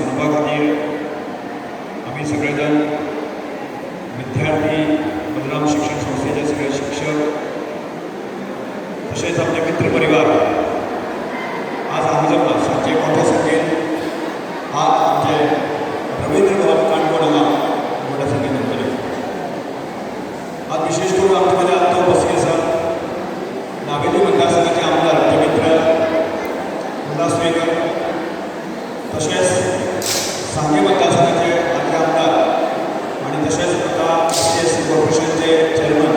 मनोवपा खातीर आमी सगळे जाण विद्यार्थी, बलराम शिक्षण संस्थेचे सगळे शिक्षक, तशेंच आमचे मित्र परिवार आज हांगा जमला. सांजे मोठ्या संख्येन आज आमचे रवींद्र भवन काणकोण हांगा मोठ्या संख्येन जमतले. आज विशेष करून आमचे मदें आत्तां उपस्थित आसा नावेली मतदारसंघाचे आमदार आमचे मित्र उल्हास तुयेंकर, तशेंच सांगे मतदारसंघाचे आदले आमदार आनी तशेंच आतां एस कॉर्पोरेशनचे चेअरमन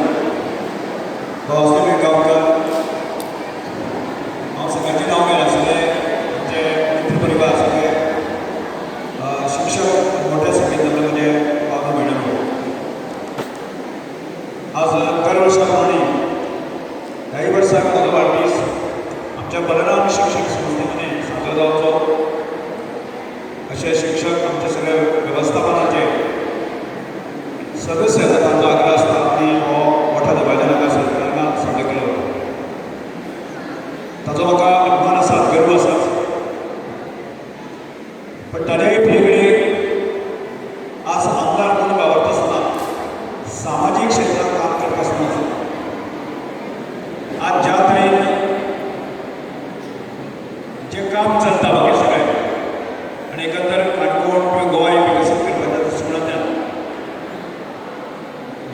वासुदेव गांवकर. हांव सगळ्यांचें नांव घेना, सगळे आमचे मित्र परिवार, सगळे शिक्षक मोठ्या संख्येन जमले म्हणजे बाबू मॅडम. आज दर वर्सा प्रमाणे ह्याय वर्साक म्हजो वाडदीस आमच्या बलराम शिक्षण संस्थेमध्ये साजरो जावचो अशे शिक्षक, आमच्या सगळ्या वेवस्थापनाचे सदस्य आसा, तांचो आग्रह आसता आनी हो मोठ्या दबाज्यान हांगा हांगा सादर केलो वता. ताचो म्हाका अभिमान आसा, गर्व आसा. पण ताज्याय पलीकडे आज आमदार म्हणून वावरता आसतना, सामाजीक क्षेत्रांत काम करता आसतना, आज ज्या तरेन जें काम चलता बाकी सगळें आनी एकंदर काणकोण किंवा गोंय विकसीत करपाच्या दृश्टिकोनांतल्यान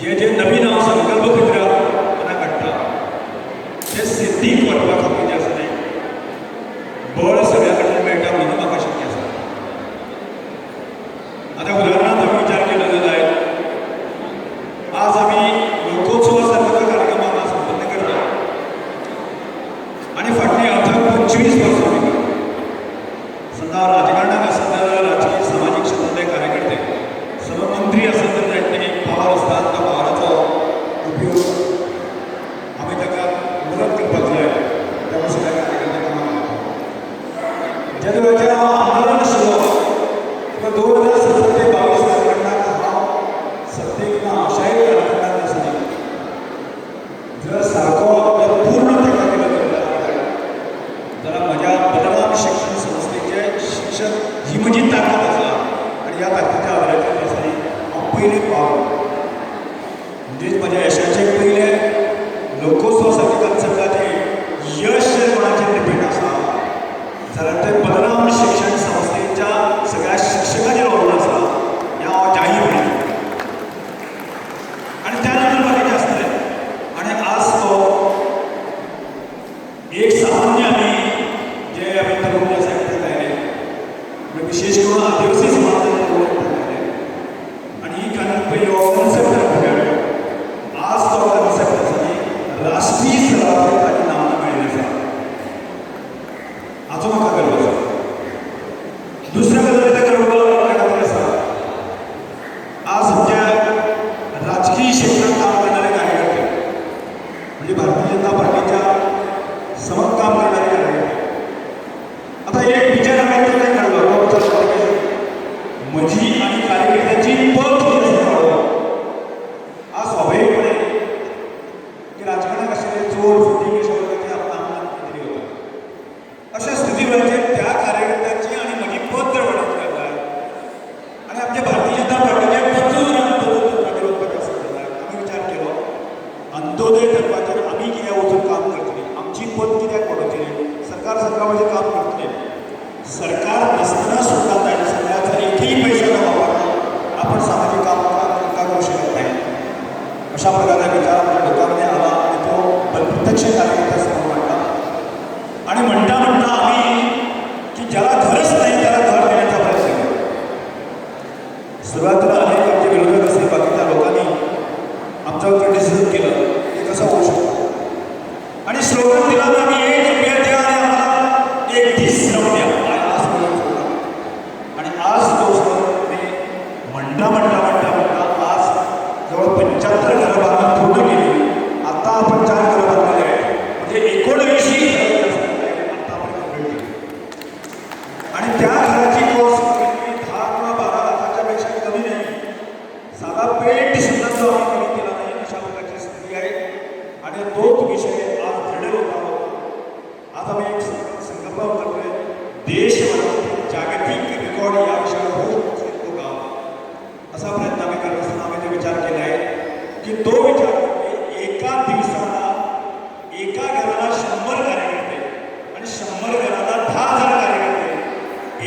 जे जे नवीन हांव संकल्प भितर मनाक हाडटा, ते सिद्धीक व्हरपा खातीर जें आसा तें बळ सगळ्या कडल्यान मेळटा म्हणून म्हाका शक्य आसा. आतां उदाहरणार्थ आमी विचार केलो जायत, आज आमी लोकोत्सवा सारको कार्यक्रम हांगा संपन्न करता आनी फाटलीं अथक 25 वर्सां आमी करता. समजा राजकारणाक आसत जाल्यार राजकीय सामाजीक क्षेत्रांतले कार्यकर्ते, समज मंत्री आसत तर जायत, एक पावर आसता, त्या पावराचो उपयोग आमी ताका मदत करपाक जाय. त्यामुळे सगळ्या कार्यकर्ते कामाक लागता. ज्या वेळाचेर हांव आमदार आशिल्लो किंवा 2017 ते 22 कालखंडात हांव सत्तेक ना, अशाय कालखंडात आसली, जर सारको जर पूर्ण ताका केलो जाल्यार म्हज्या बलराम शिक्षण संस्थेचे शिक्षक ही म्हजी ताकद आसा आनी ह्या ताकदीच्या आदाराचेर आसा हांव पयलें पावल, म्हणजेच म्हज्या यशाचे पयले लोकोत्सवा सारके कन्सेप्टाचे यश जर कोणाचेर डिपेंड आसा जाल्यार तें बलराम शिक्षण संस्थेच्या सगळ्या शिक्षकांचेर अवलंबून आसा हें हांव जाहीर म्हणटा. आनी त्या नंतर बाकीचें आसतलें. आनी आज तो एक सामान्य आमी जे आमी तरुण जे आसा एकठांय आयले, म्हणजे विशेष करून आदिवासी समाजाचे तरुण एकठांय आयले आनी ही पळय हो कन्सेप्ट फुडें हाडलो. आज तो कन्सेप्ट आसा न्ही, राष्ट्रीय स्तराचेर ताची नामना मेळिल्ली आसा, हाचो म्हाका गर्व आसा. दुसऱ्या गजालीचा गर्व त्या खातीर आसा, आज आमच्या राजकीय क्षेत्रात काम करणारे कार्यकर्ते, म्हणजे भारतीय जनता पार्टीच्या समत काम करणारे कार्यकर्ते. आता एक विचार हांवें तेन्ना काडलो, तो विचार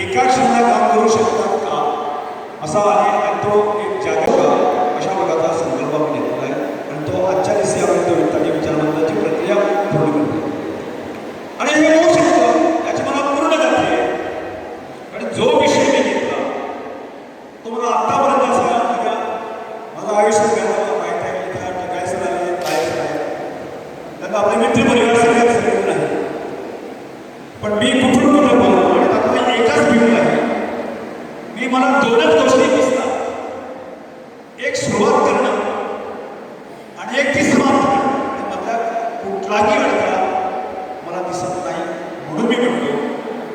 एका क्षणाला काम करू शकतात का असा आणि तो एक जागरूक अशा प्रकारचा संकल्प आपण घेतलेला आहे आणि तो आजच्या दिवशी आपण तो ताजी विचारमंथनाची प्रक्रिया पूर्ण करतो आणि हे होऊ शकतं याची मला पूर्ण खात्री आहे. आणि जो विषय मी घेतला तो मला आत्तापर्यंत असा माझ्या माझं आयुष्य सगळ्यांना माहीत आहे. इथं काय सर आले, काय सर आहे, त्यांना आपले मित्र परिवार सगळ्यात सगळे आहे. पण मी कुठून कुठं बोलतो आणि त्यातला एकच बिंदू आहे. मी मला दोनच गोष्टी दिसतात, एक सुरुवात करणं आणि एक ती समाप्त करणं. त्यामधला कुठलाही अडथळा मला दिसत नाही. म्हणून मी म्हणतो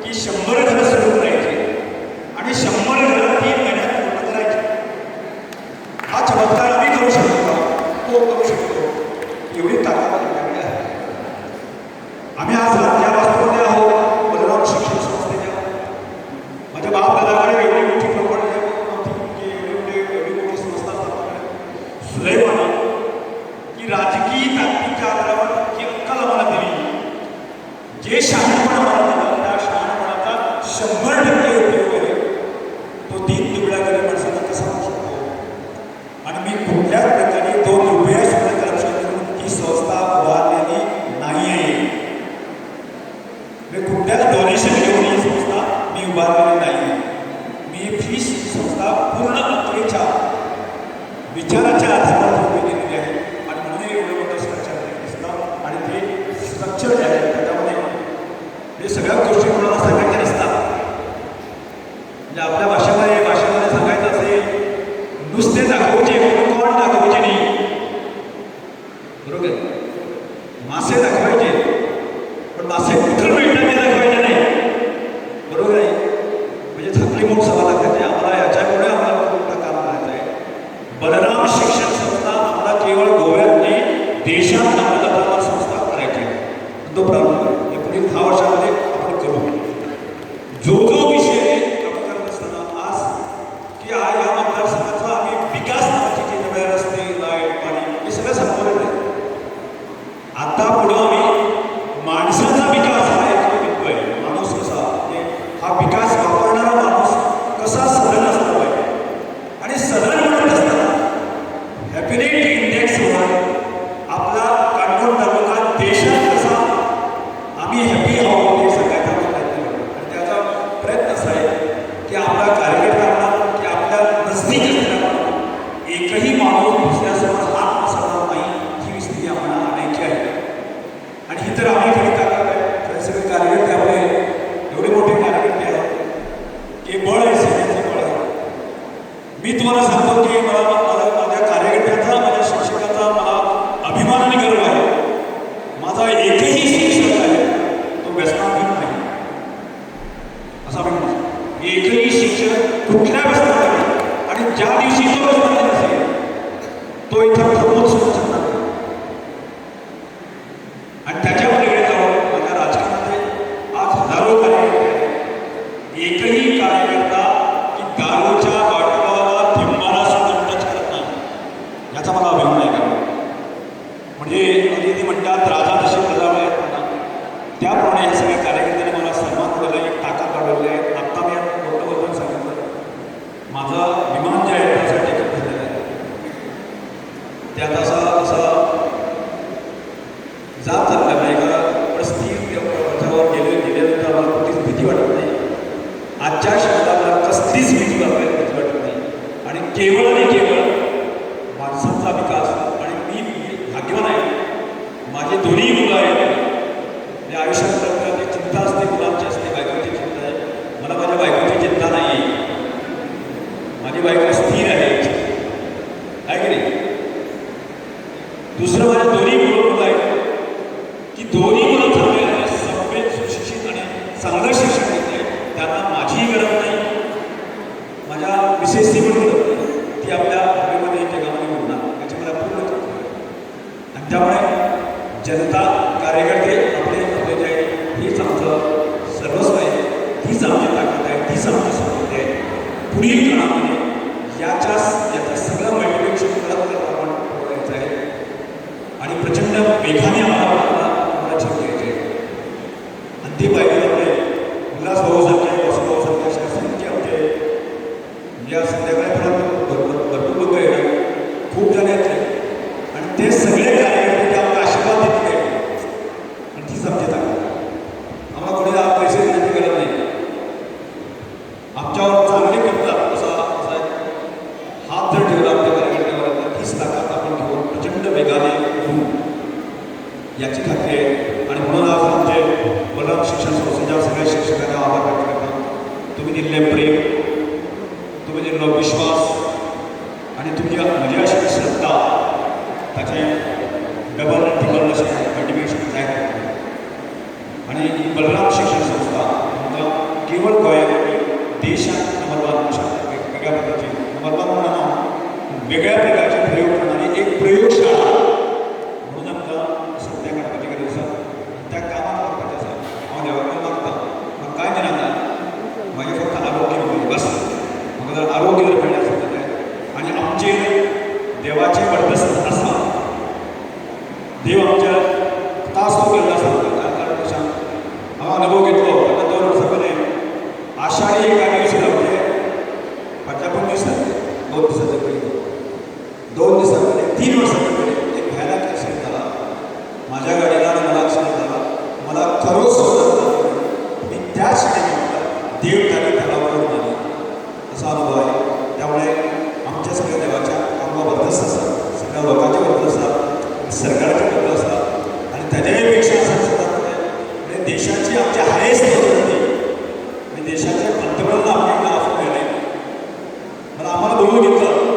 की 100 घरं सुरू करायची आणि 100 घरं 3 महिन्यात पूर्ण करायची. हा चमत्कार आम्ही करू शकतो का? तो करू शकतो एवढी ताकद आपल्याकडे आहे. आम्ही आज या वास्तूमध्ये आहोत, बलराम शिक्षण संस्थेच्या. माझ्या बाप दादाकडे एवढी मोठी प्रॉपर्टी नव्हती की एवढी मोठी एवढी मोठी संस्था स्थापन करायला. सुदैवानं की राजकीय ताकदीच्या आधारावर ही अक्कल आम्हाला दिली, जे शहाणपण आम्हाला दिलं त्या शहाणपणाचा 100% उपयोग आहे तो दीन दुबळ्या गरीब माणसाला कसा होऊ शकतो. आणि मी कुठल्याच प्रकारे 2 रुपया सुद्धा करप्शन करून ही संस्था उभारलेली नाही आहे. मी कुठल्याच डोनेशन घेऊन ही संस्था मी उभारलेली नाही आहे. मी ही संस्था पूर्ण अकलेच्या विचाराच्या आधारावर उभी केलेली आहे आणि म्हणून एवढं मोठं स्ट्रक्चर दिसतं. आणि ते स्ट्रक्चर जे आहे त्याच्यामध्ये हे सगळ्या गोष्टी कोणाला सांगायच्या नसतात. म्हणजे आपल्या भाषेमध्ये भाषेमध्ये सांगायचं असेल, नुसते दाखवचे पण कोण दाखवचे नाही, बरोबर? मासे दाखवायचे पण मासे कुठं मिळतात ते दाखवायचे नाही, बरोबर आहे? म्हणजे झाकली मूठ सभा दाखवायची आम्हाला. याच्यापुढे आम्हाला खूप मोठं काम करायचं आहे. बलराम शिक्षण संस्था आम्हाला केवळ गोव्यात नाही, देशात आम्हाला संस्था करायची आहे. तो प्रारंभ आहे. या पुढील 10 वर्षामध्ये आपण करू. जो जो विषय काम करत असताना आज की हा या मतदारसंघाचा आम्ही विकास नावाची जी नव्या रस्ते, लाईट, पाणी हे सगळं संपवलेलं आहे. आता पुढं आम्ही माणसाचा विकास हा एक बिंदू आहे. माणूस कसा, म्हणजे हा विकास वापरणारा माणूस कसा सधन असला पाहिजे. आणि सधन म्हणत असताना हॅपिनिटी इंडेक्सवर आपला काणकोण तालुका देशात कसा आम्ही हॅपी आहोत हे सांगायचा आमचा प्रयत्न करतो. आणि त्याचा प्रयत्न असा आहे की आपला कार्यकर्त्यांना की आपल्या नजदीक असलेला माणूस, एकही माणूस दुसऱ्यासमोर हात पसरणार नाही ही स्थिती आम्हाला आणायची आहे. आणि ही तर आम्ही खरी ताकद आहे. खरे सगळे कार्यकर्ते आपले एवढे मोठे कार्यकर्ते आहेत की बळ आहे, सेनेचे बळ आहे. मी तुम्हाला सांगतो की मला मला माझ्या कार्यकर्त्याचा, माझ्या शिक्षकाचा मला अभिमान आणि गर्व आहे. माझा एकही शिक्षक आहे तो व्यसनाधीन नाही असं आपण म्हणतो. एकही शिक्षक कुठल्या व्यसनात नाही आणि ज्या दिवशी तो व्यसनाधीन असेल तो इथं थांबून सुद्धा शकणार नाही. आणि त्याच्या पलीकडे जाऊन माझ्या राजकारणामध्ये आज हजारो कार्यकर्ते आहेत. एकही कार्यकर्ता की दारूच्या बाटलाला थेंबाला सुद्धा टच करत नाही याचा मला अभिमान आहे. का म्हणजे अगदी म्हणतात राजा जशी प्रजा म्हणतात, त्याप्रमाणे या सगळ्या कार्यकर्त्यांनी मला सन्मान दिलेला, एक ताकद वाढवलेली आहे. आत्ता मी बोलतो बोलताना सांगितलं, माझं विमान जे आहे त्यासाठी टेकअप झालेलं आहे. त्यात असा असा जात चालला नाही का, पण स्थिर त्याच्यावर गेल्यानंतर आम्हाला कुठलीच भीती वाटत नाही. आजच्या क्षणाला मला कसलीच भीती वाटत नाही. आणि केवळ आणि केवळ माणसांचा विकास. आणि मी भाग्यवान आहे, माझे दोन्ही मुलं आहेत. म्हणजे आयुष्यात आपल्याला जी चिंता असते मुलांची असते, बायकोची चिंता आहे. मला माझ्या बायकोची चिंता नाही आहे. माझी बायको स्थिर आहे, आहे की नाही? दुसरं, माझ्या दोन्ही मुलं मुलं आहेत की दोन्ही मुलं चांगले आणि सभ्य, सुशिक्षित आणि चांगलं शिक्षण घेत आहेत. त्यांना माझीही गरज नाही, माझ्या मिसेसची पण गरज नाही. ती आपल्या हवेमध्ये, जगामध्ये उडणार याची मला पूर्ण खात्री आहे. आणि त्यामुळे जनता, कार्यकर्ते आपले आपले जे आहे हीच आमचं सर्वस्व आहे, हीच आमची ताकद आहे, तीच आमची समृद्धी आहे. पुढील काळामध्ये याचा सगळं मल्टिप्लिकेशन करत करत आपण पुढे जायचं आहे आणि प्रचंड वेगाने आम्हाला आम्हाला आम्हाला झेप घ्यायची आहे. आणि ते पाहिजे आपले उल्हास भाऊसारखे, वसुभाऊसारखे. आमच्यावर चांगले करतात असा असा एक हात जर ठेवला आमच्या कार्यकर्त्यावर, तर तीच ताकद आपण घेऊन प्रचंड वेगाने होऊ याची खात्री आहे. आणि म्हणून आज आमचे बलराम शिक्षण संस्थेच्या सगळ्या शिक्षकांना आभार व्यक्त करतो. तुम्ही दिलेले प्रेम, तुम्ही दिलेलो विश्वास आणि तुमची म्हजी आशिल्ली श्रद्धा, ताचें डबल आनी ट्रिपल अशें कंट्रिब्युशन जायत वतलें. आणि ही बलराम शिक्षण संस्था आमकां केवळ गोंयांत न्ही, देशांत नंबर वन म्हणू शकता. वेगळ्या पद्दतीन नंबर वन म्हणना, वेगळ्या प्रकारचे प्रयोग करणारी एक प्रयोगशाळा म्हणून आमकां सत्या काडपाची गरज आसा आनी त्या कामाक लागपाचें आसा. हांव देवा कडेन मागता, म्हाका कांय दिनाका, म्हागें फक्त आरोग्य मेळूं बस. म्हाका जर आरोग्य जर मेळ्ळें आसत जाल्यार आनी आमचेर देवाचें बरदस्त आसा, देव आमच्या तास तो केल्लो आसा. कारण कशें हांव अनुभव घेतलो, आतां 2 वर्सां पयलीं आषाढी एकादशी म्हणजे फाटल्या 2 दीस जाले, 2 दिसाच्या पयलीं, 2 दिसां पयलीं, 3 वर्सां पयलीं एक भयानक ॲक्सिडंट जाला माझ्या गाडीला आणि मला ॲक्सिडेंट झाला. मला खरोच सुचत मी त्याच क्षणी म्हटलं, देव त्याने त्याला ओढून आले, असा अनुभव आहे. त्यामुळे आमच्या सगळ्या देवाच्या आमकां बरदस्त आसा, सगळ्या लोकांचे बद्दल आसा, सरकाराचे बद्दल आसा आणि त्याच्याही पेक्षा असं दिसता म्हणजे देशाची आमची हायेस्ट ऑथॉरिटी म्हणजे देशाचे पंतप्रधान आपल्या इकडे आफोवन आले, मला आम्हाला बोलवून घेतलं.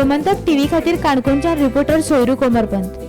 गोमंतक टीव्ही खातीर काणकोणच्यान रिपोर्टर सोयरू कोमरपंत.